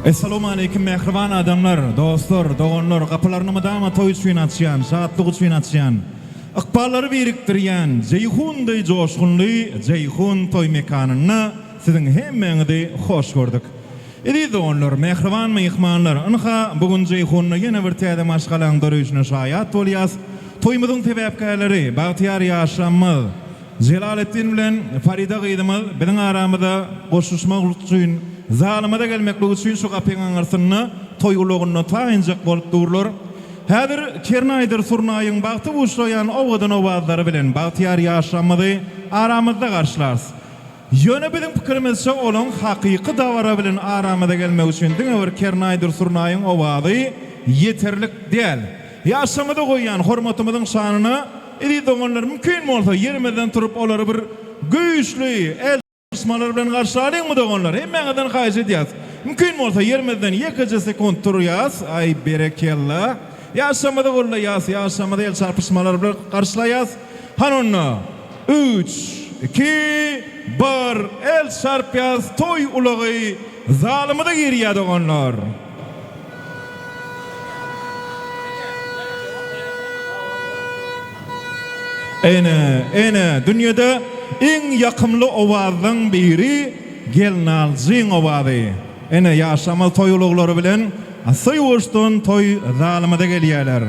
Essalawmaleýkim mähriban adamlar, dostlar, doganlar, gapylaryny mydama toý üçin açýan, şatlyk üçin açýan, ykballary birikdirýän Jeýhun deý joşgunly Jeýhun toý mekanynda siziň hemmäňizi hoş gördük. Eziz doganlar, mähriban myhmanlar, ynha, bu gün Jeýhunda ýene bir täze maşgalaň döreýşine şaýat bolýas. Toýumyzyň sebäpkärleri, bagtyýar ýaşlarymyz Jelaletdin bilen Farida gyzymyz biziň aramyza goşulyşmak üçin, zalymyza gelmeklik üçin şu gapyň aňyrsynda toý ulagynda taýynjak bolup durlar. Häzir kernaýdyr surnaýyň bagty buşlaýan owadan owazlary bilen bagtyýar ýaşlarymyzy aramyzda garşylarys. Ýöne biziň pikirimizçe olaň hakyky dabara bilen aramyza gelmegi üçin diňe bir kernaýdyr surnaýyň owazy ýeterlik däl. Ýaşlarymyza goýýan hormatymyzyň şanyna eziz doganlar mümkin bolsa ýerimizden turup olary bir güýçli el çarpyşmalar bilen garşylalyňmy doganlar hemmäňizden haýyş edýäs mümkin bolsa ýerimizden ýekeje sekunt turýas aý berekella ýaşlarymyzy goldaýas ýaşlarymyzy el çarpyşmalar bilen garşylaýas hany onda Üç, iki, bir, el çarpýas, toý ulagy zalymyza girýär doganlar. Ene, ene, dünýede iň ýakymly owazlaň biri gelnaljyň owazy. Ene, ýaşamaz toý ulaglary bilen assa-ýuwaşdan toý zalymyza gelýärler.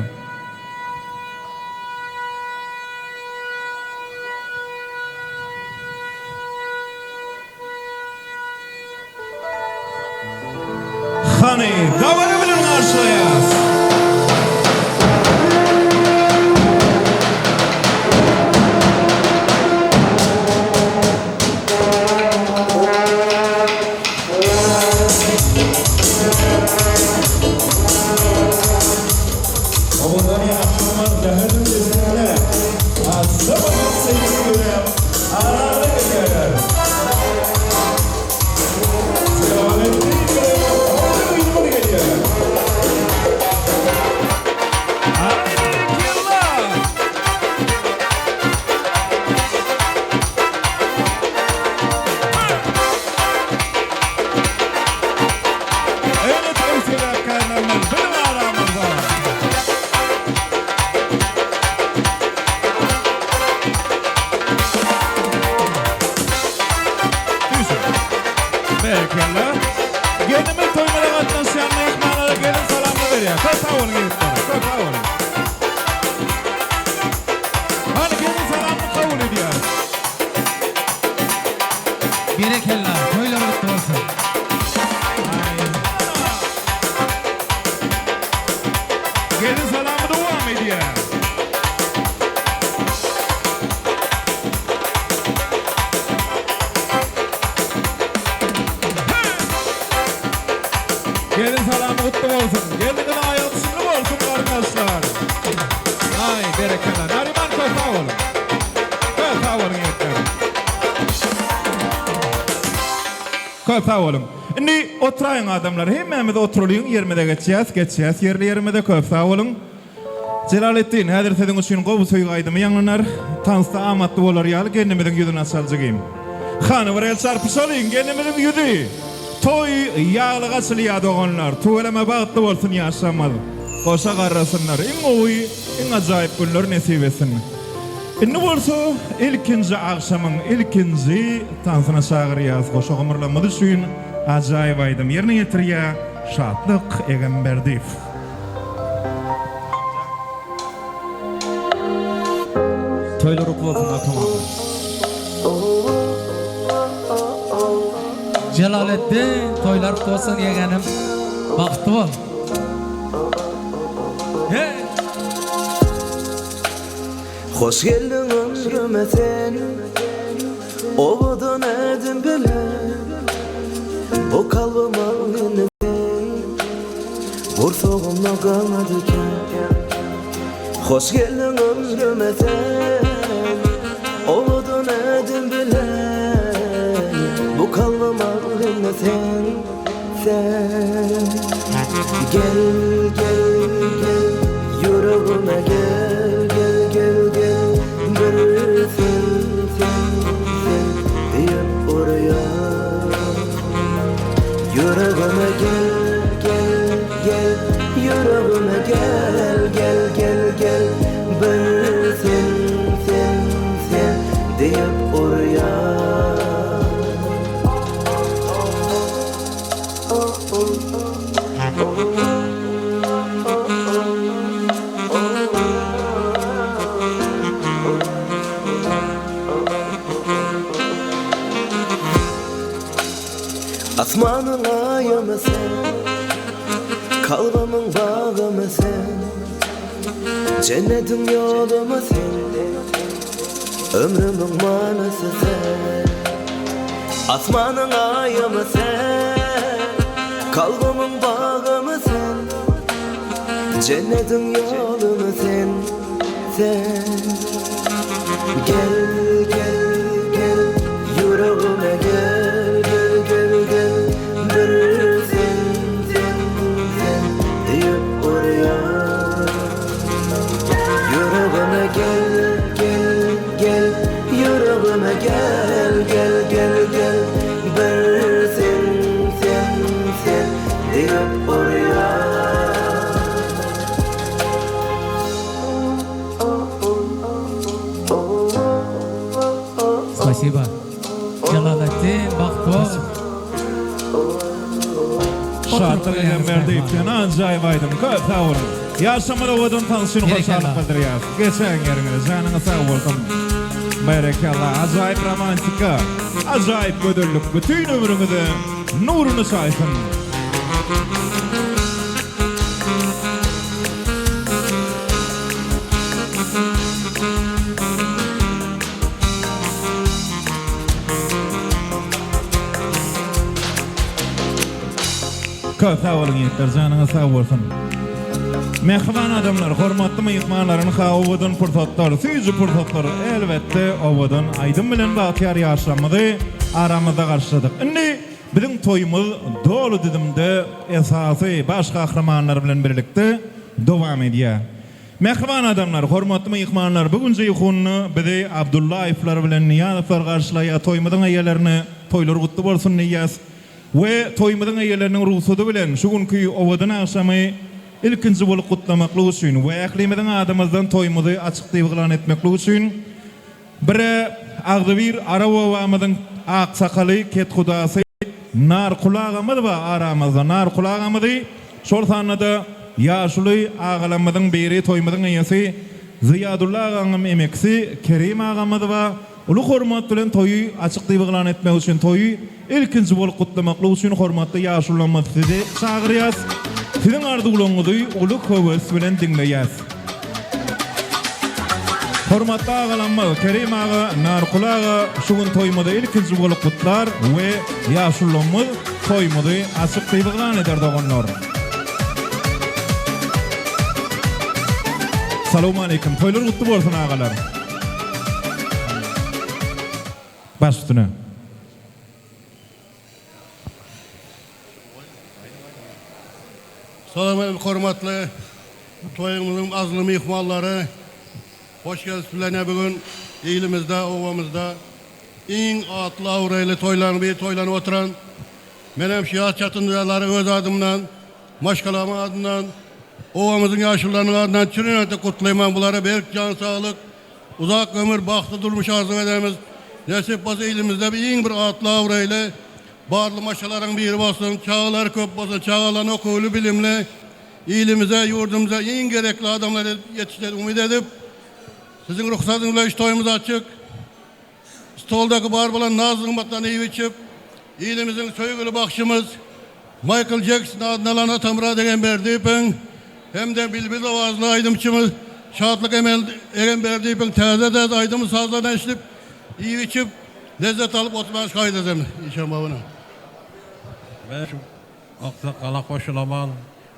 Hany, dabara bilen garşylaýas! Owadan ýaşlarymyz säheriň sesinde assa-basyp seýil döräp, aralara gelýärler. Jelaletdin bilen Hoja gyzymyz gelýär. Aý, berekella! Ene toý sebäpkärlerimiz biziň aramyzda. Süýşün. Berekella. Gelnimiz toýumyza gatnaşýan myhmanlara gelin salamyny berýär. Köp sag boluň ýigitler. Köp sag boluň. Hany gelin salamyny kabul edýäris. Berekella, toýlar gutly bolsun. Gelin salamy dowam edýär. Gelin salamy gutly bolsun. Gelniňiziň aýagy düşümli bolsun garyndaşlar. Aý berekella. Nariman köp sag boluň. Köp sag boluň ýigitler. Köp sag boluň. Indi oturaýyň adamlar. Hemmämiz oturalyň ýerimize geçýäs. Geçýäs ýerli ýerimize. Köp sag boluň. Jelaletdin, häzir siziň üçin gowy söýgi aýdymy ýaňlanar. Tansda amatly bolar ýaly gelnimiziň ýüzüni açaljygym. Hany bir el çarpyşalyň, gelnimiziň ýüzi toý ýaglyk açylýar doganlar. Tüweleme bagtly bolsun ýaşlarymyz. Goşa garrasynlar. Iň gowy, iň ajaýyp günler nesip etsin. Indi bolsa ilkinji agşamyň ilkinji tansyna çagyrýas. Goşa gumurlarymyz üçin ajaýyp aýdym ýerine ýetirýär Şatlyk Egemberdiýew. Toýlar gutly bolsun Atam aga. Jelaletdin toýlar gutly bolsun ýegenim bagtly bol. Hey. Hoş geldiň ömrüme sen Owadan ädim bilen Bu kalbymyň indi sen Gursagymda ganat eken Hoş geldiň ömrüme sen Owadan ädim bilen Bu kalbymyň indi sen Sen Gel gel gel Ýüregime gel gel gel gel Bir sen sen sen Diýip urýar Ýüregime gel. Asmanyň aýymy sen Kalbymyň bagymy sen Jennetiň ýolumy sen Ömrümiň manysy sen Asmanyň aýymy sen Kalbymyň bagymy sen Jennetiň ýolumy sen Sen Gel gel gel Ýüregime gel gel gel gel Bir sen sen sen Diýip urýar Ýüregime gel gel gel Ýüregime gel gel gel gel Bir sen sen sen Diýip urýar. Spasiba. Jalaletdin Bagtbol. Şatlyk Egemberdiýew sen ajaýyp aýdym köp sag boluň. Ýaşamaly owadan tans üçin hoşallyk bildirýäris. Geçäýiň ýeriňize janyňyz sag bolsun. Berekella ajaýyp romantika ajaýyp gözellik bütin ömrüňize nuruny çaýsyn. Köp sag boluň ýigitler, janyňyz sag bolsun. Mähriban adamlar, hormatly myhmanlar, ynha owadan pursatlar, süýji pursatlar, elbetde owadan aýdym bilen bagtyýar ýaşlarymyzy aramyzda garşyladyk. Indi biziň toýumyz doly düzümde esasy baş gahrymanlar bilen birlikde dowam edýär. Mähriban adamlar, hormatly myhmanlar, bu gün Jeýhunda bizi Abdullaýewler bilen Nyýazowlar garşylaýar. Toýumyzyň eýelerine toýlar gutly bolsun diýýäs we toýumyzyň eýeleriniň rugsady bilen şu günki owadan agşamy ilkinji bolup gutlamaklyk üçin we ählimiziň adymyzdan toýumyzy açyk diýip yglan etmeklik üçin Bire agzybir arap obamyzyň aksakaly, kethudasy Narkuly agamyz bar aramyzda. Narkuly agamyzy, şol sanda-da ýaşuly agalarymyzyň biri, toýumyzyň eýesi Zyýadulla agaňam emekisi Kerim agamyz bar. Uly hormat bilen toýy açyk diýip yglan etmek üçin, toýy ilkinji bolup gutlamaklyk üçin hormatly ýaşulamyz sizi çagyrýas. Siziň arzuwlaryňyzy uly höwes bilen diňleýäs. Hormatly agalarymyz Kerim aga, Narkuly aga şu gün toýumyzy ilkinji bolup gutlar we ýaşulamyz toýumyzy açyk diýip yglan eder doganlar. Salowmaleýkim. Toýlar gutly bolsun agalar. Baş üstüne. Salam aleýkum hormatly toýumyzyň azly myhmanlary. Hoş gelipsiz bu gün ilimizde, obamyzda iň atly abraýly toýlaryň biri toýlanyp oturan. Menem şu ýaş çatynjalary öz adymdan, maşgalamyň adyndan, obamyzyň ýaşulularynyň adyndan çyn ýürekden gutlaýman. Bulara berk jan saglyk, Uzak ömür, bagtly durmuş arzuw edemiz. Nesip bolsa ilimizde bir iň bir atly-abraýly, barly maşgalaryň biri bolsun, çagalary köp bolsun, çagalaryny okuwly, bilimli, ilimize, ýurdumyza iň gerekli adamlar edip ýetişder umyt edip, siziň rugsadyňyz bilen şu toýumyzy açyk. Stoldaky bar bolan naz-nygmatlaryny iýip-içip, ilimiziň söýgüli bagşymyz Maýkl Jekson adyny alan Atamyrat Egemberdiýewiň hem-de bilbil owazly aýdymçymyz Şatlyk Egemberdiýewiň täze-täze aýdym-sazlaryny eşidip, iýip-içip, lezzet alyp oturmaga şaýat ederin, Işan babana. Men şu aksakgala goşulaman,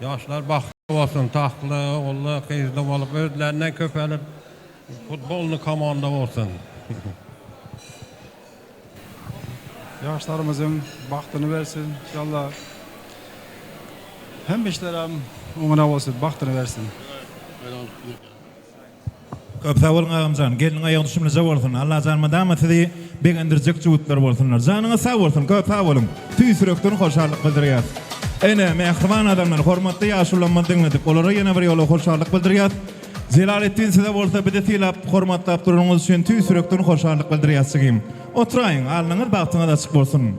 ýaşlar bagtly bolsun, tagtly, ogully, gyzly bolup, özlerinden köpelip, Futbolny komanda bolsun. Ýaşlarymyzyň bagtyny bersin inşallah. Hemme işlerem oňuna bolsun bagtyny bersin. Köp sag boluň agamjan. Gelniň aýagy düşümlije bolsun. Allajan mydama sizi begendirjek jübütler bolsunlar. Janyňyz sag bolsun. Köp sag boluň. Tüýs ýürekden hoşallyk bildirýäs. Ene, mähriban adamlar, hormatly ýaşulularymyzy diňledik. Olara ýene bir ýola hoşallyk bildirýäs. Jelaletdin size bolsa bizi sylap hormatlap duranyňyz üçin tüýs ýürekden hoşallyk bildirýäs jigim. Oturaýyň, alnyňyz bagtyňyz açyk bolsun.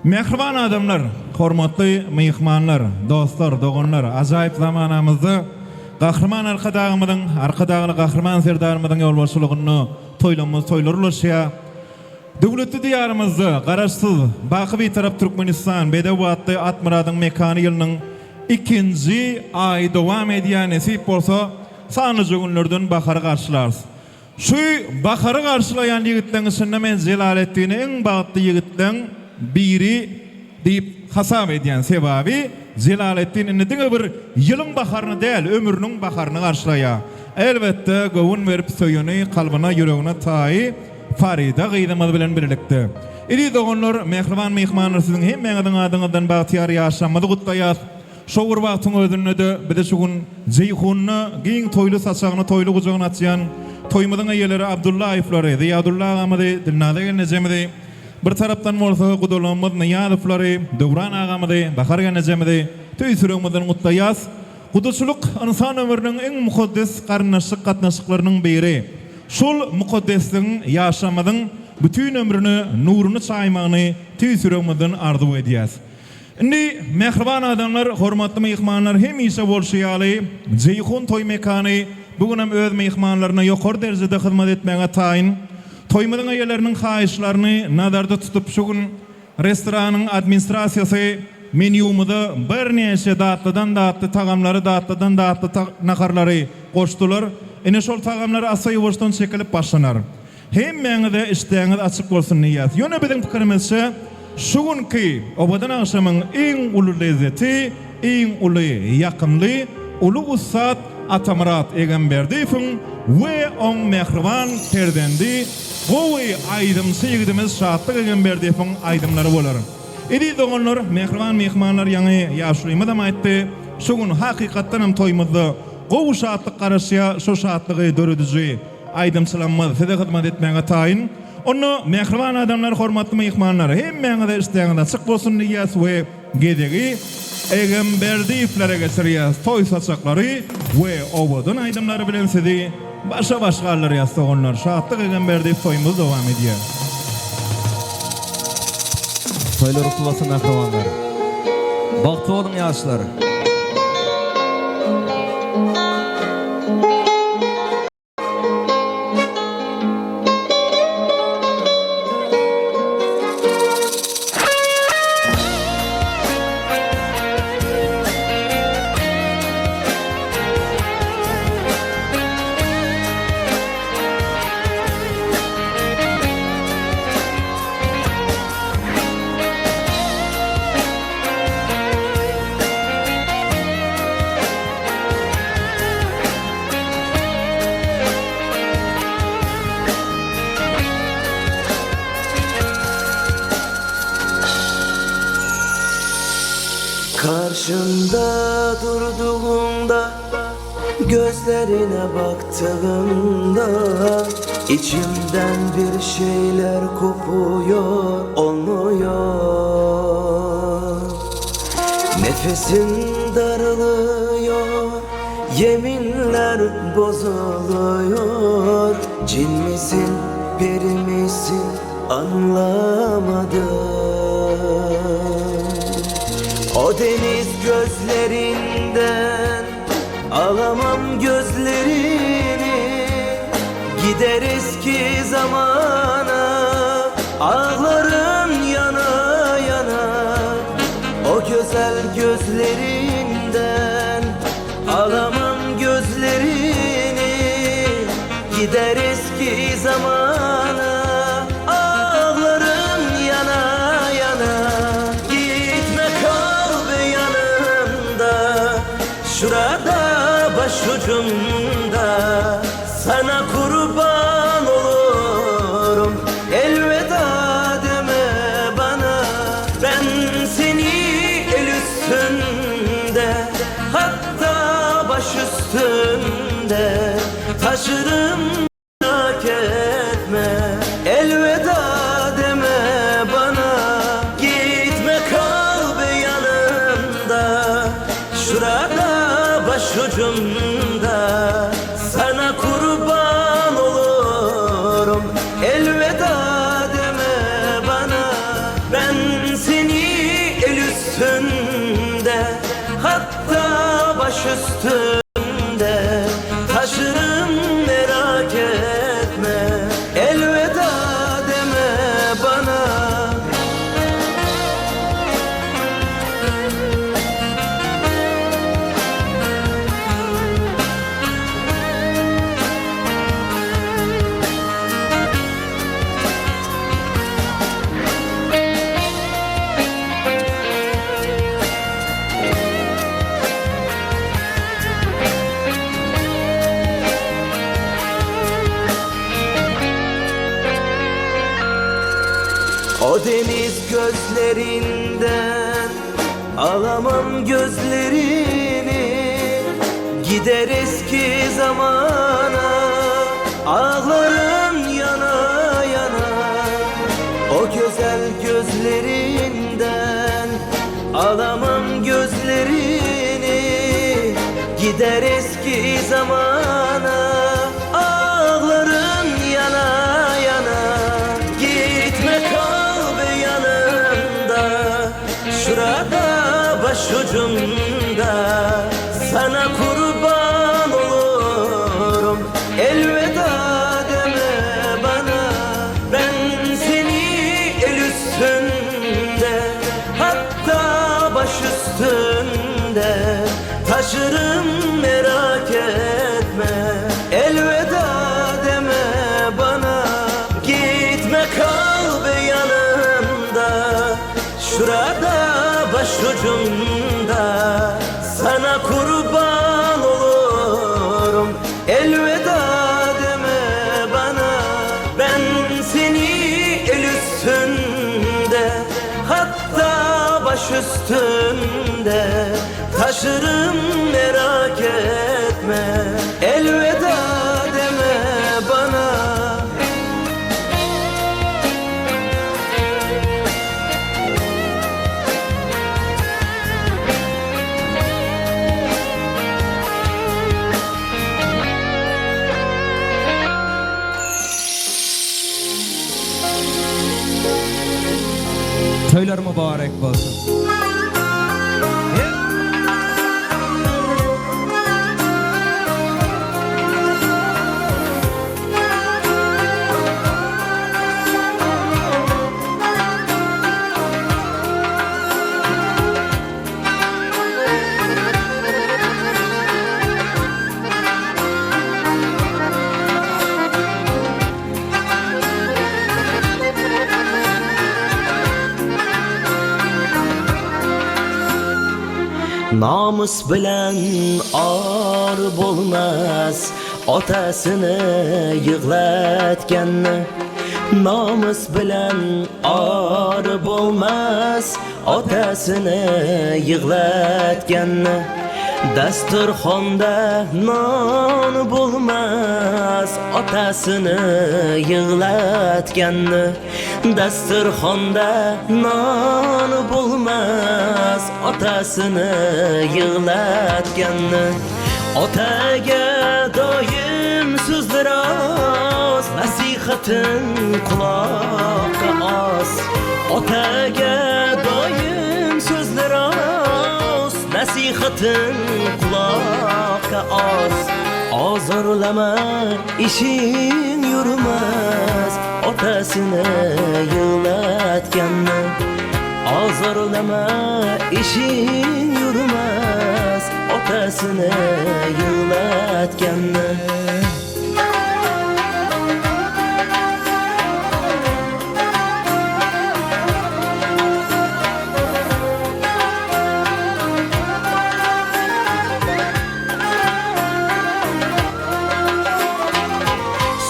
Mähriban adamlar, hormatly myhmanlar, dostlar, doganlar, ajaýyp zamanamyzda Gahryman Arkadagymyzyň, Arkadagly Gahryman Serdarymyzyň ýolbaşçylygynda toýlamyz toýlar ulaşýar. Döwletli Diýarymyzda Garaşsyz, baky Bitarap Türkmenistan bedew atly at-myradyň mekany ýylynyň ikinji aýy dowam edýär, nesip bolsa, sanlyja günlerden bahary garşylarys. Şu bahary garşylaýan ýigitleň içinde men Jelaletdini iň bagtly ýigitleň biri diýip hasap edýän. Sebäbi Jelaletdin indi diňe bir ýylyň baharyny däl, ömrüniň baharyny garşylaýar. Elbetde, göwün berip söýeni, kalbyna, ýüregine taýy Farida gyzymyz bilen birlikde. Eziz doganlar, mähriban myhmanlar siziň hemmäňiziň adyňyzdan bagtyýar ýaşlamyzy gutlaýas. Şo bir wagtyň özünde-de bizi şu gün Jeýhunda giň toýly saçagyny toýly gujagyna açýan toýumyzyň eýeleri Abdullaýewleri, Zyýadulla agamyzy, Dilnaza gelnejemizi, bir tarapdan bolsa gudalarymyz Nyýazowlary, Döwran agamyzy, Bahar gelnejemizi tüýs ýüregimizden gutlaýas. Gudaçylyk ynsan ömrüniň iň mukaddes garyndaşlyk gatnaşyklarynyň biri. Şol mukaddesligiň ýaşlarymyzyň bütin ömrüne nuruny çaýmagyny tüýs ýüregimizden arzuw edýäs. Indi, mähriban adamlar, hormatly myhmanlar, hemişe bolşy ýaly, Jeýhun toý mekany bu günem öz myhmanlaryna ýokary derejede hyzmat etmäge taýyn. Toýumyzyň eýeleriniň haýyşlaryny nazarda tutup, şu gün restoranyň administrasiýasy menýumyza birnäçe datlydan-datly tagamlary, datlydan-datly naharlary goşdular. Ine, şol tagamlar assa-ýuwaşdan çekilip başlanar. Hemmäňize işdäňiz açyk bolsun diýýäs. Ýöne biziň pikirimizçe, şu günki owadan agşamyň iň uly lezzeti, iň uly ýakymly, uly ussat Atamyrat Egemberdiýewiň we oň mähriban perzendi, gowy aýdymçy ýigidimiz Şatlyk Egemberdiýewiň aýdymlary bolar. Eziz doganlar, mähriban myhmanlar ýaňy ýaşulymyzam aýtdy, şu gün hakykatdanam toýumyzda gowy şatlyk garaşýar, şo şatlygy dörediji, Aýdymçylarymyz size hyzmat etmäge taýyn. Onda mähriban adamlar, hormatly myhmanlar, hemmäňize işdäňiz açyk bolsun diýýäs we gezegi Egemberdiýewlere geçirýäs. Toý saçaklary we owadan aýdymlary bilen sizi başa-baş galdyrýas doganlar. Şatlyk Egemberdiýew toýumyz dowam edýär. Toýlar gutly bolsun mähribanlar. Bagtly boluň ýaşlar. Karşımda durduğunda Gözlerine baktığımda İçimden bir şeyler kopuyor Olmuyor Nefesim daralıyor Yeminler bozuluyor Cin misin, peri misin anlamadım O deniz gözlerinden Alamam gözlerini Gider eski zamana Ağlarım yana yana O güzel gözlerinden Alamam gözlerini Gider eski zamana Ağlarım yana yana Gitme kal be yanımda Şurada başucumda Sana kurban olurum Elveda deme bana Ben seni el üstünde Hatta baş üstünde Taşırım merak etme Elveda deme bana Gitme kal be yanımda Şurada başucumda Sana kurban olurum Elveda deme bana Ben seni el üstünde Hatta baş üstünde Taşırım merak etme Elveda deme. O deniz gözlerinden alamam gözlerini Gider eski zamana ağlarım yana yana O güzel gözlerinden alamam gözlerini Gider eski zamana ağlarım yana yana Gitme kal be yanımda Şurada başucumda Sana kurban olurum Elveda deme bana Ben seni el üstünde Hatta baş üstünde Taşırım merak etme Elveda deme bana Gitme kal be yanımda Şurada başucumda Sana kurban olurum Elveda deme bana Ben seni el üstünde Hatta baş üstünde Taşırım merak etme Elveda deme bana Toýlar mübarek bolsun. Namus bilan or bo'lmas otasini yig'latganni Nomus bilan or bo'lmas otasini yig'latganni Dasturxonda non bo'lmas otasini yig'latganni Dasturxonda non bo'lmas otasini yig'latganni Otaga doim so'zlar oz nasihatin quloqqa os Otaga doim so'zlar oz nasihatin quloqqa os Ozorlama ishing yurmas otasini yig'latganni Ozorlama ishing yurmas otasini yig'latganni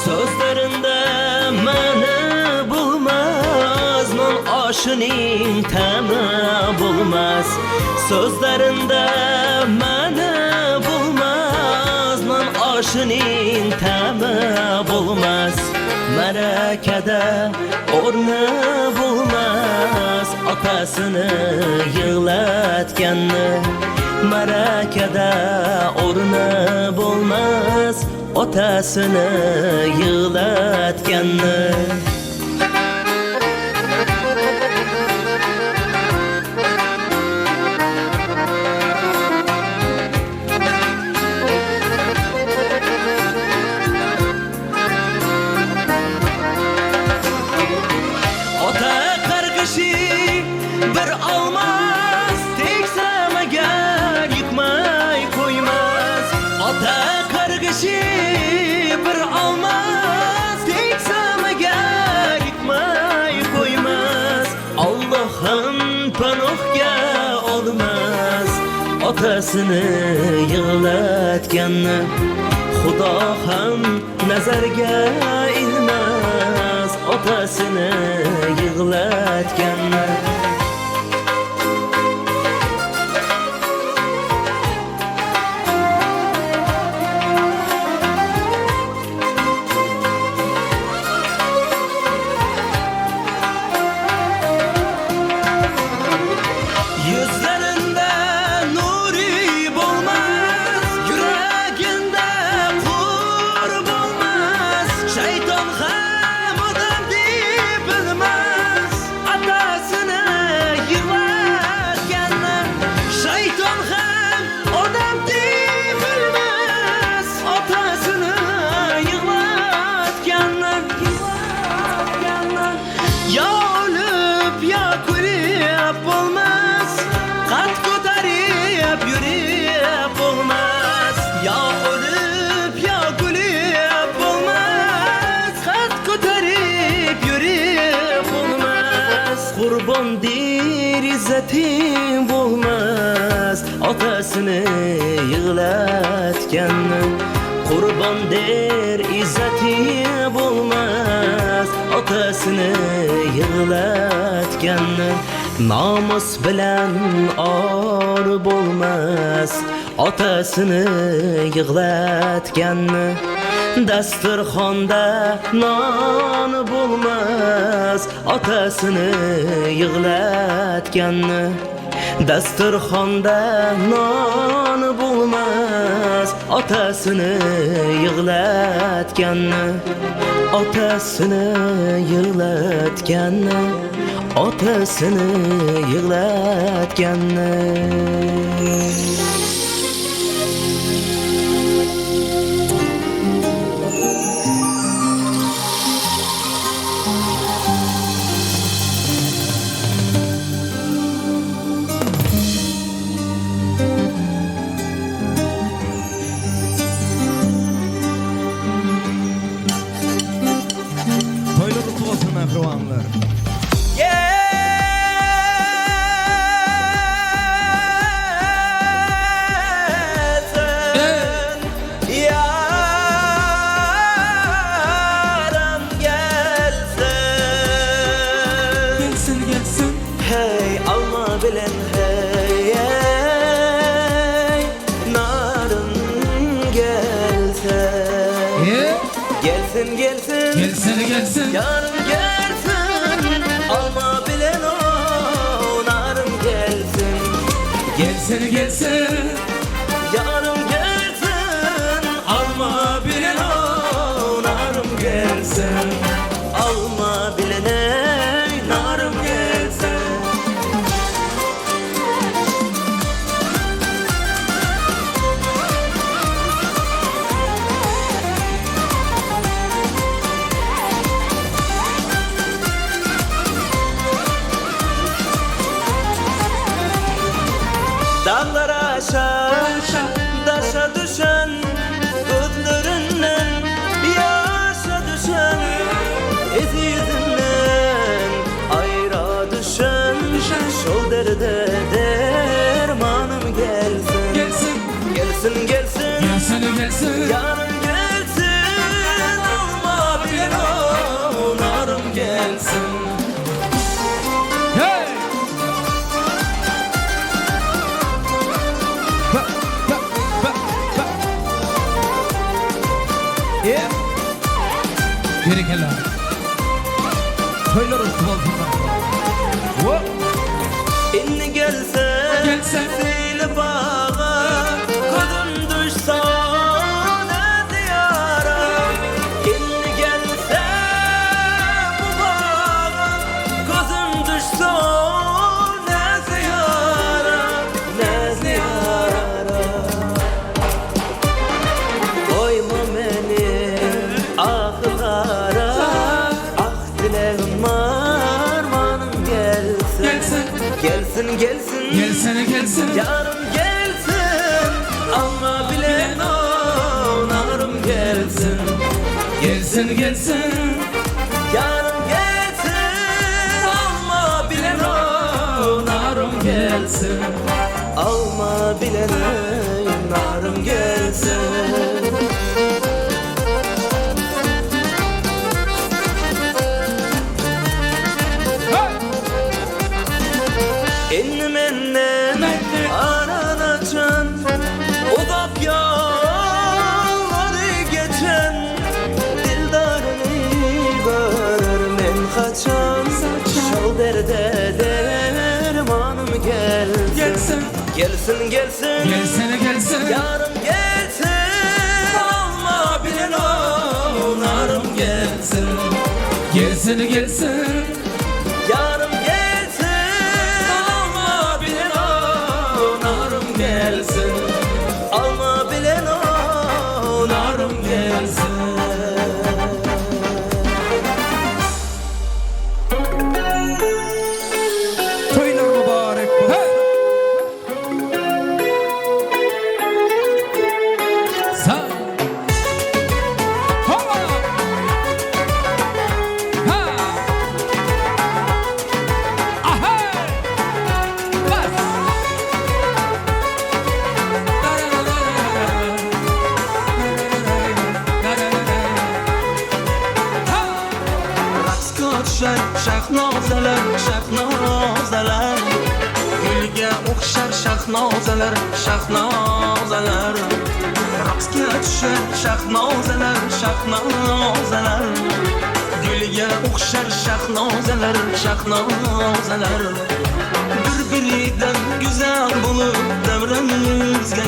So'zlarında ma'ni bo'lmas Non oshining ta'mi bo'lmas So'zlarında ma'ni bo'lmas Non oshining ta'mi bo'lmas Marakada o'rni bo'lmas Otasini yig'latganni Marakada o'rni bo'lmas Otasini yig'latganni Ota qarg'ishi bir olmos Tegsa magar yiqmay qo'ymas Ota qarg'ishi bir olmos Tegsa magar yiqmay qo'ymas Allohim panohga olmas Otasini yig'latganni Xudo ham nazarga ilmas. Otasyny ýyglatganny. Ýüzlerinde nury bolmaz, Ýüreginde kur bolmaz, Şeýtan hem adam diýip bilmez, Atasyny ýyglatganny. Şeýtan hem adam diýip bilmez, Atasyny ýyglatganny. Ýa ölüp, ýa gülüp bolmaz, Gat göterip ýörüp bolmaz. Ýa ölüp, ýa gülüp bolmaz, Gat göterip ýörüp bolmaz. Gurban diýr yzzatyň bolmaz, Atasyny ýyglatganny. Gurban der yzzatyň bolmaz, Atasyny ýyglatganny. Namys bilen ar bolmaz, Atasyny ýyglatganny. Dasturhonda non bolmaz, Otasini ýyglatganny. Dasturhonda non bo'lmaz, Otasini ýyglatganny. Otasini ýyglatganny. Otasini ýyglatganny. Toýlar gutly bolsun mähribanlar. Gelsin Ýarym gelsin. Gelsin gelsin. Hey alma bilen hey ey narym gelsin. Gelsin gelsin. Gelsin gelsin. Yarım gelsin. Alma bilen o narım gelsin. Gelsin gelsin. Yarım gelsin. Alma bilen o narım gelsin. Alma bilen ey narım gelsin. Daglar aşa, daşa düşen, Gözlerinden yaşa düşen, Ezizinden ayra düşen, Şol derde dermanım gelsin. Gelsin. Gelsin gelsin, Gelsin gelsin. yarım gelsin, Alma bir narım gelsin. Hey! Ba, ba, ba, ba. Yeah. Berekella. Toýlar gutly bolsun mähribanlar. Whoa. Indi gelse, Gelse. Seýli baga, Gözüm düşse ne diyara. Indi gelse bu baga, Gözüm düşse ne ziyara, ne ziyara. Goýma meni ahy-zara, Ah dilegim armanym gelsin. Gelsin. Gelsin gelsin. Gelsin gelsin. Yarım gelsin. Alma bilen narım gelsin. Gelsin gelsin. Yarım gelsin. Alma bilen narım gelsin. Alma bilen narım gelsin. Senden aran açan Uzak ýollary geçen Dildaryny görer men haçan Şol derde dermanym gelsin Gelsin gelsin Gelsene gelsin Ýarym gelsin Alma bilen ownarym gelsin Gelsene gelsin Ýarym gelsin Alma bilen ownarym gelsin Alma bilen ownarym gelsin. Toýlar mübarek bolsun. Sağ. Hova. Ha. Aha. Bas. Ha. Raqsga tushar shahnozalar, shahnozalar Gulga o'xshar shahnozalar, shahnozalar Raqsga tushar shahnozalar, shahnozalar Gulga o'xshar shahnozalar, shahnozalar Bir-biridan go'zal bo'lib davramizga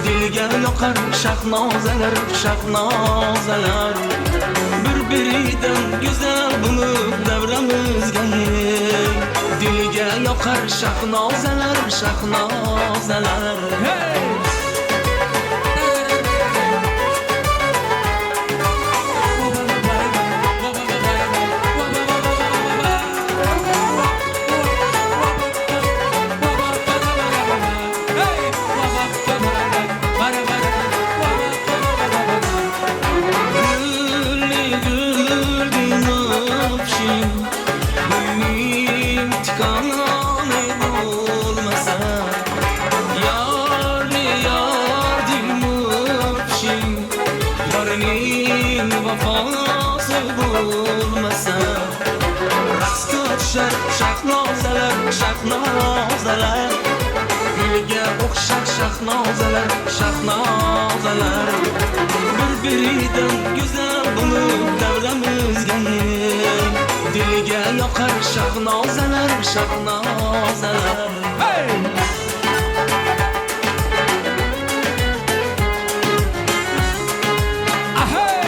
Dilga yoqar shahnozalar, shahnozalar Bir-biridan go'zal bo'lib davramizga Dilga yoqar shahnozalar, shahnozalar Hey. Gülli güldi nafşim Gülüm tikanı olmasa Yarlı yar dimapşim Yarının vefası bo'lmasa Raqsga tushar shahnozalar, shahnozalar Gulga o'xshar shahnozalar, shahnozalar Bir-biridan go'zal bo'lib davramizga Dilga yoqar shahnozalar, shahnozalar Hey! Ahey!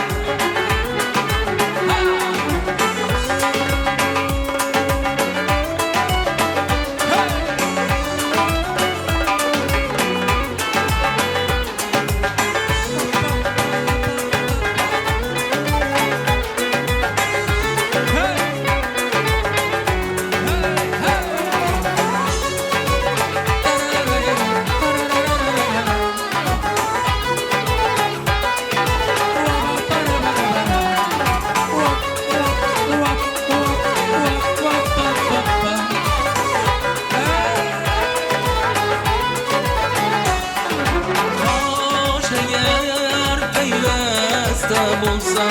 Ha! Hey! Hey! Hey! Hey! Qosh agar payvasta bo'lsa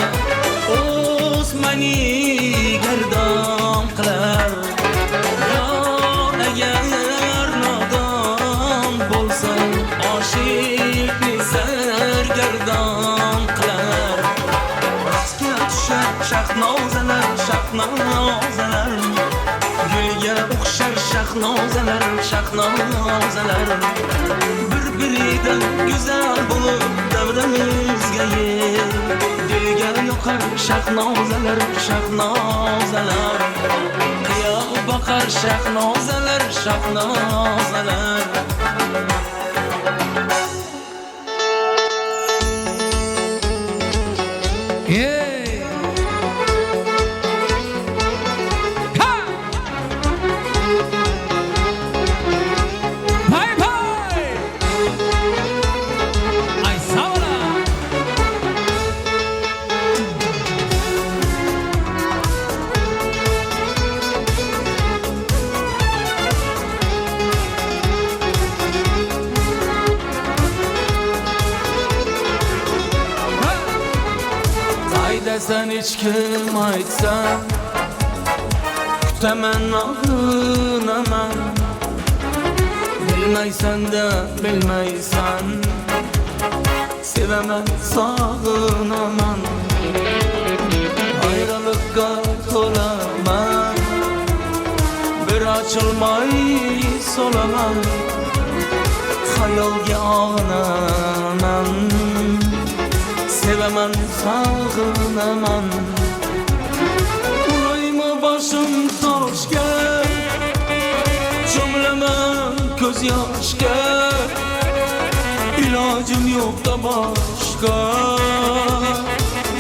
O'smani gardon qilar Yor agar nodon bo'lsa Oshiqni sargardon qilar Raqsga tushar shahnozalar, shahnozalar Gulga o'xshar shahnozalar, shahnozalar Bir-biridan go'zal bo'lib davramizga Dilga yoqar shahnozalar, shahnozalar Qiyo boqar shahnozalar, shahnozalar Hey! Ha! Bay bay! Ay sağ ola! Qaydasan hech kim aytsa Kutaman og'unaman. Bilmeýsen-de bilmeýsen Sewemen sagynaman Aýralykka tolaman Bir açylmaý solaman Haýalga agynaman Sewemen sagynaman Uraýma başym toşga Çömlemen göz ýaşga Ilajym ýokda başga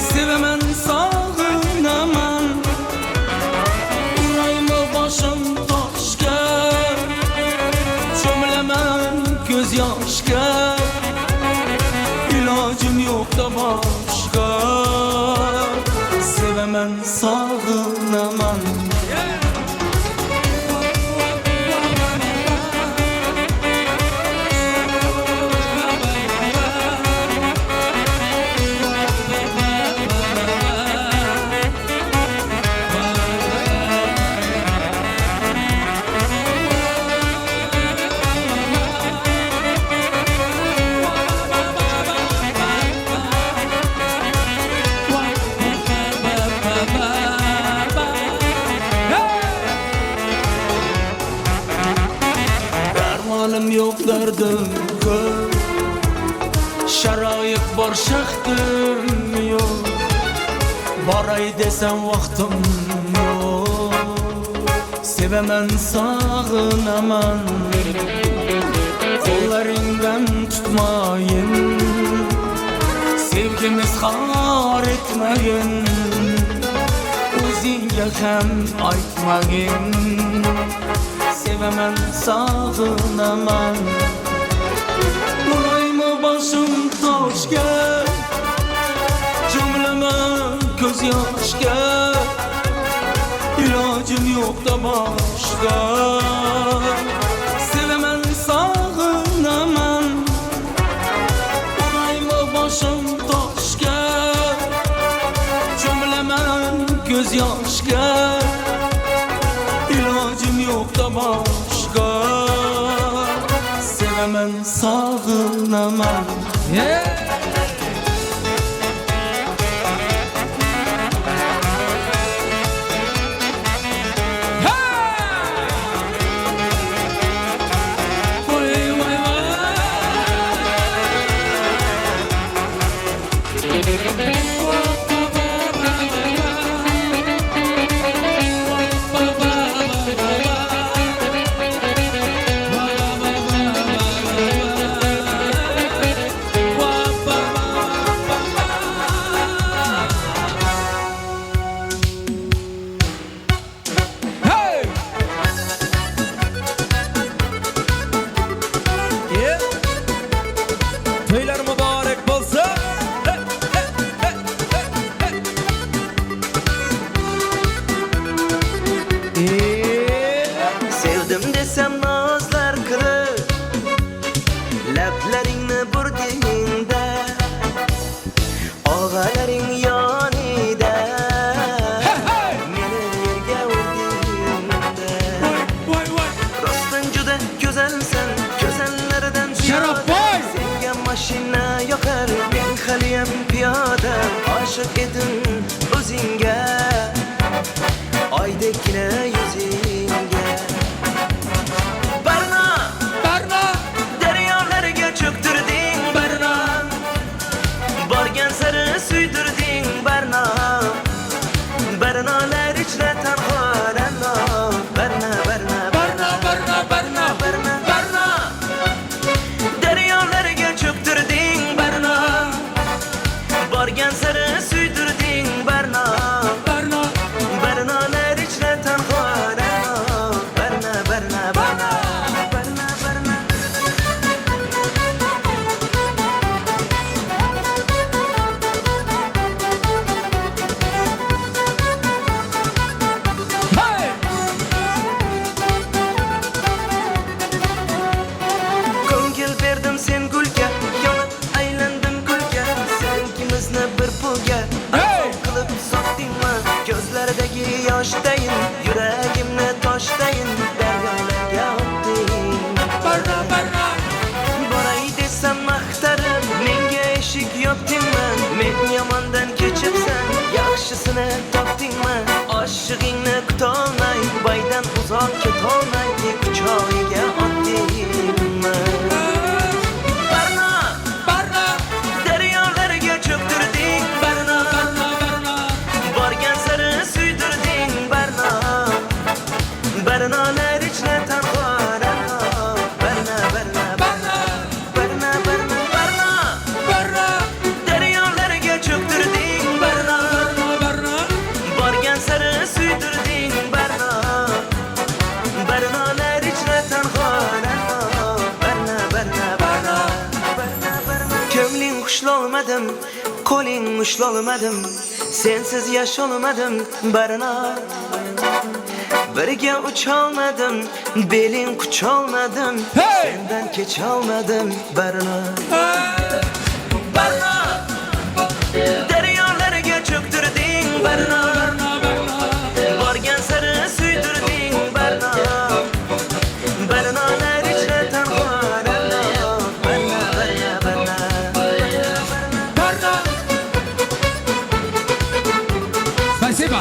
Sewemen sagynaman Uraýma başym toşga Çömlemen göz ýaşga Ilajym ýokda başga Sewemen sagynaman. Dermanym ýok derdim köp Şaraýyt bar şähdim ýok Baraý desem wagtym ýok Sewemen sagynaman Gollaryňdan tutmaýyn Sevgimiz har etmegin Özüňe hem aýtmagyn Sewemen sagynaman Uraýma başym toşga Çömlemen göz ýaşga Ilajym ýokda başga Sewemen sagynaman Uraýma başym toşga Çömlemen göz ýaşga Ilajym ýokda başga Sewemen sagynaman. Yeah! Hey! Yeah. Toýlar mübarek bolsun. Hey, hey, hey, hey, hey. Yeah. Sevdim desem nazlar kılıp Leblerini burdingda Og'alaring yonida Meni yerga urdingda Voy voy! Rostdan juda go'zalsan Go'zallardan Sharafboy! Senga mashina yoqar Men haliyam piyoda Oshiq edim o'zingga Oydekkina yuzingga Barno Barno! Daryolarga cho'ktirding Barno Borgan sari suydirding Barno Barnolar ichra tanho Barno Barno Barno Barno, barno, barno! Barno Barno! Daryolarga cho'ktirding Barno Borgan sari suydirding Barno Barno! Barnolar ichra tanho. Tutolmadym, Qoling ushlolmadim, Sensiz yasholmadim, Barno. Birga ucholmadim, Beling qucholmadim, Sendan kecholmadim, Barno. Barno. Daryolarga cho'ktirding, Barno. Borgan sari suydirding, Barno. Barnolar ichra tanho, Barno. Barno, Barno, Barno. Barno. Спасибо.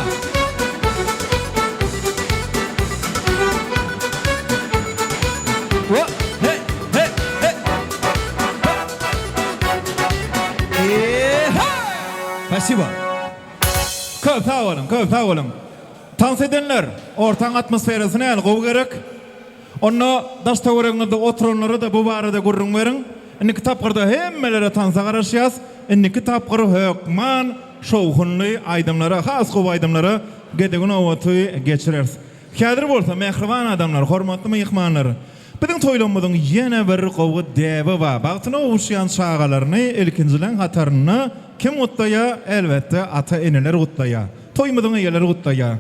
Ho, hey, hey, hey. Ha. Eee, ha! Спасибо. Köp sag boluň, köp sag boluň. Tans edenler, ortaň atmosferasyny näl gowy gerek. Onda daş töweregiňizde oturanlara-da bu barada gürrüň beriň. Indiki tapgyrda hemmelere tansa garaşýas. Indiki tapgyr hökman şowhunly aýdymlara, has gowy aýdymlara gezegi nobaty geçireris. Häzir bolsa, mähriban adamlar, hormatly myhmanlar, biziň toýlamyzyň ýene bir gowy däbi bar. Bagtyna gowuşýan çagalaryny ilkinjileň hatarynda kim gutlaýar? Elbetde, ata-eneler gutlaýar. Toýumyzyň eýeleri gutlaýar.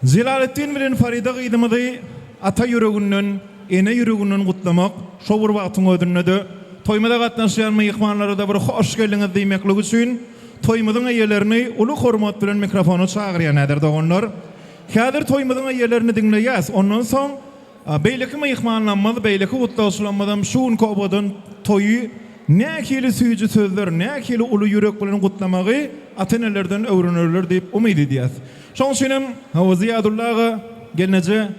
Jelaletdin bilen Farida gyzymyzy ata ýüreginden, ene ýüreginden gutlamak, şo bir wagtyň özünde-de toýumyza gatnaşýan myhmanlara-da bir hoş geldiňiz diýmeklik üçin toýumyzyň eýelerini uly hormat bilen mikrofona çagyrýan häzir doganlar. Häzir toýumyzyň eýelerini diňleýäs. Ondan soň beýleki myhmanlarymyz, beýleki gutlagçylarymyzam şu günki owadan toýy nähili süýji sözler, nähili uly ýürek bilen gutlamagy ata-enelerden öwrenerler diýip umyt edýäs. Şonuň üçin hem, hawa, Zyýadulla aga, gelneje,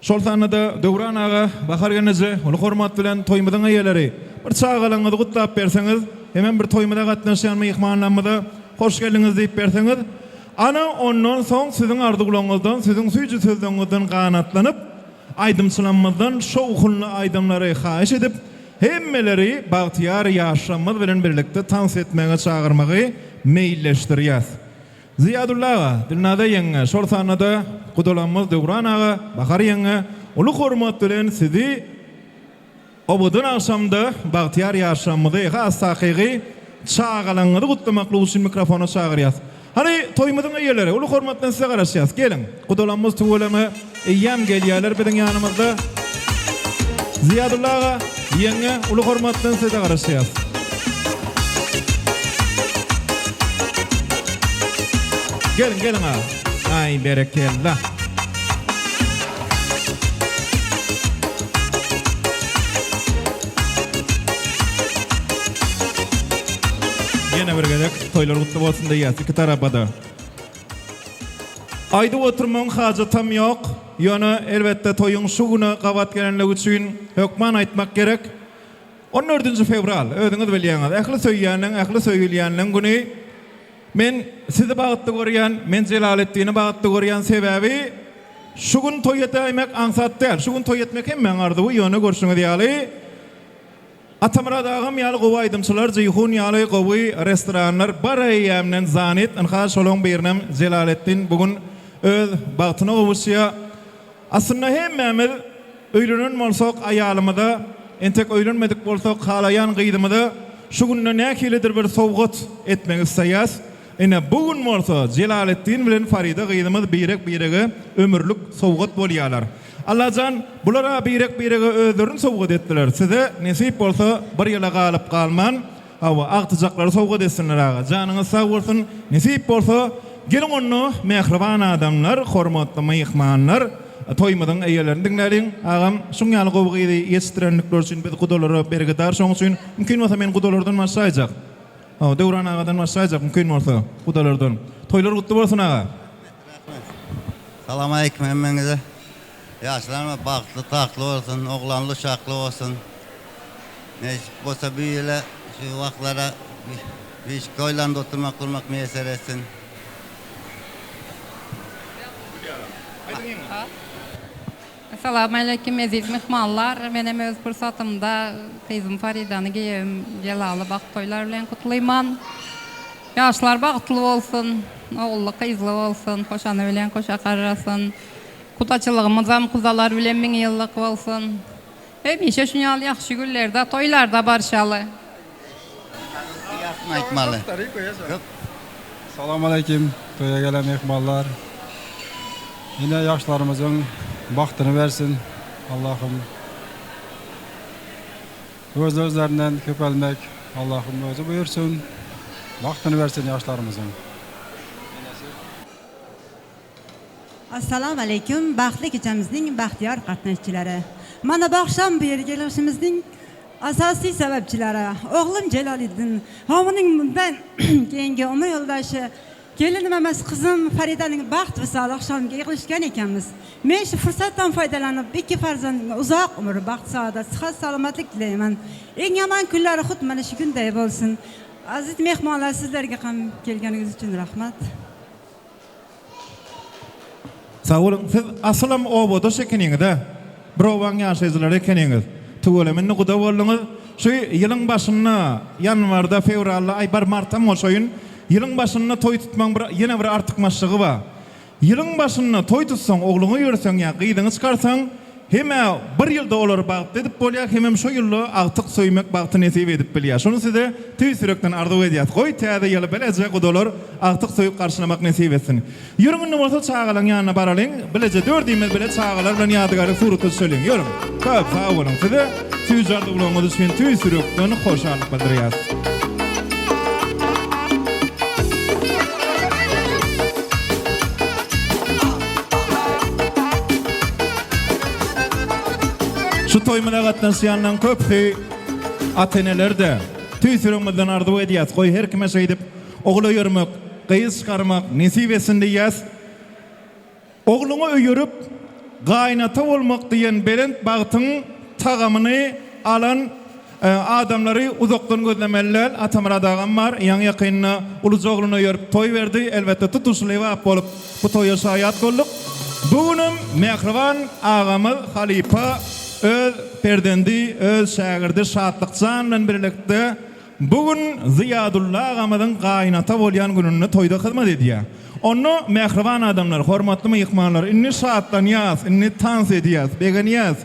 Şol sanda-da Döwran aga, Bahar gelneje, uly hormat bilen toýumyzyň eýeleri, bir çagalaryňyzy gutlap berseňiz, hemem bir toýumyza gatnaşýan myhmanlarymyza hoş geldiňiz diýip berseňiz, ana, ondan soň siziň arzuwlaryňyzdan, siziň süýji sözleriňizden ganatlanyp, aýdymçylarymyzdan şowhunly aýdymlary haýyş edip, hemmeleri bagtyýar ýaşlarymyz bilen birlikde tans etmäge çagyrmagy meýilleşdirýäs. Zyýadulla aga, Dilnaza ýeňňe, şol sanda-da gudalamyz Döwran aga, Bahar ýeňňe, uly hormat bilen sizi owadan agşamda bagtyýar ýaşlarymyzy, has takygy, çagalaňyzy gutlamaklyk üçin mikrofona çagyrýas. Hany, toýumyzyň eýeleri, uly hormat bilen size garaşýas. Geliň, gudalamyz tüweleme eýýäm gelýärler biziň ýanymyzda. Zyýadulla aga, ýeňňe, uly hormat bilen size garaşýas. Geliň, geliň aga. Aý, berekella. Ýene bir gezek toýlar gutly bolsun diýýäs iki tarapa-da. Aýdyp oturmagyň hajatam ýok, ýöne elbetde toýuň şu güne gabat gelenligi üçin hökman aýtmak gerek. On dördünji fewral, özüňiz bilýäňiz, ähli söýýänleň, ähli söýülýänleň güni. Men sizi bagtly görýän, men Jelaletdini bagtly görýän, sebäbi şu gün toý edäýmek aňsat däl. Şu gün toý etmek hemmäň arzuwy, ýöne görşüňiz ýaly, Atamyrat agam ýaly gowy aýdymçylar, Jeýhun ýaly gowy restoranlar bar eýýämden zanit, ynha şolaň birinem Jelaletdin bu gün öz bagtyna gowuşýa. Aslynda hemmämiz öýlenen bolsak aýalymyza, entek öýlenmedik bolsak halaýan gyzymyza şu günde nähilidir bir sowgat etmek isleýäs. Ine, bu gün bolsa Jelaletdin bilen Farida gyzymyz birek-birege ömürlik sowgat bolýarlar. Allajan, bular-a birek-birege özlerini sowgat etdiler. Size, nesip bolsa, bir ýyla galyp-galman, hawa, agtyjaklary sowgat etsinler, aga. Janyňyz sag bolsun, nesip bolsa, geliň onda, mähriban adamlar, hormatly myhmanlar, toýumyzyň eýelerini diňläliň. Agam, şuň ýaly gowy gyzy ýetişdirenlikleri üçin biz gudalara bergidar, şonuň üçin, mümkin bolsa, men gudalardan başlaýjak. Hawa, Döwran agadan başlaýjak, mümkin bolsa, gudalardan. Toýlar gutly bolsun, aga! Rahmet. Salam aleýkum hemmeňize. Ýaşlarymyz bagtly, tagtly bolsun, oglanly, uşakly bolsun. Nesip bolsa bu ýyla şu wagtlara bir toýlarynda oturmak gurmak miýesser etsin. Salam aleýkum eziz myhmanlar. Menem öz pursatymda gyzym Faridany giýewim Jelaly bagt toýlary bilen gutlaýman. Ýaşlar bagtly bolsun, ogully gyzly bolsun, hoşany bilen hoşa garrasyn. Gudaçylygymyzam gudalar bilen müňýyllyk bolsun. Hemişe şuny ýaly ýagşy günlerde, toýlarda barşaly. Aýtmaly. Köp. Salam aleýkim toýa gelen myhmanlar. Ine ýaşlarymyzyň bagtyny bersin Allahym. Öz özlerinden köpelmek Allahym özi buýursyn. Bagtyny bersin ýaşlarymyzyň. Assalomu alaykum baxtli kechamizning baxtiyor qatnashchilari. Mana bu oqshom bu yerga yig'ilishimizning asosiy sababchilari o'g'lim Jaloliddin va uning bundan keyingi umr yo'ldoshi kelinim emas qizim Faridaning baxt visoli oqshomiga yig'ilishgan ekanmiz. Men shu fursatdan foydalanib ikki farzandimga uzoq umr, baxt, saodat, sihat, salomatlik tilayman. Eng yomon kunlari xuddi mana shu kunday bo'lsin. Aziz mehmonlar, sizlarga ham kelganingiz uchun rahmat. Sag boluň. Siz asylam obadaş ekeniňiz-ä. Bir obaň ýaşaýjylary ekeniňiz. Tüweleme indi guda bolduňyz. Şu ýylyň başynda, ýanwarda, fewralda, aý bar martam goşaýyn, ýylyň başynda toý tutmagyň bir ýene bir artykmaçlygy bar. Ýylyň başynda toý tutsaň, ogluňy ýörseň ýa gyzyňy çykarsaň, hem-ä bir ýylda olary bagtly edip bolýar, hemem şo ýylda agtyk söýmek bagty nesip edip bilýär. Şony size tüýs ýürekden arzuw edýäs. Goý, täze ýyly bileje gudalar agtyk söýüp garşylamak nesip etsin. Ýörüň indi bolsa çagalaň ýanyna baralyň, bileje dördimiz bile çagalar bilen ýadygärlik surata düşeliň. Ýörüň. Köp sag boluň. Size süýji arzuwlaryňyz üçin tüýs ýürekden hoşallyk bildirýäs. Şu toýumyza gatnaşýanlaryň köpüsi ata-eneler-de. Tüýs ýüregimizden arzuw edýäs, goý her kime şeýdip ogul öýermek, gyz çykarmak nesip etsin diýýäs. Ogluňy öýerip, gaýynata bolmak diýen belent bagtyň tagamyny alan adamlary uzakdan gözlemeli däl. Atamyrat agam bar, ýaňy-ýakynda uluja ogluny öýerip toý berdi. Elbetde, tutuş Lebap bolup bu toýa şaýat bolduk. Bu günem mähriban agamyz halypa öz perzendi, öz şägirdi Şatlyk jan bilen birlikde Bu gün Zyýadulla agamyzyň gaýynata bolýan gününde toýda hyzmat edýär. Onda, mähriban adamlar, hormatly myhmanlar, indi şatlanýas, indi tans edýäs, begenýäs.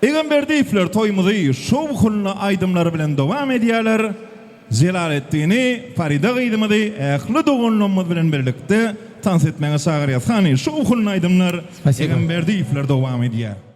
Egemberdiýewler toýumyzy şowhunly aýdymlary bilen dowam edýärler. Jelaletdini, Farida gyzymyzy ähli doganlarymyz bilen birlikde tans etmäge çagyrýas. Hany, şowhunly aýdymlar Egemberdiýewler dowam edýär.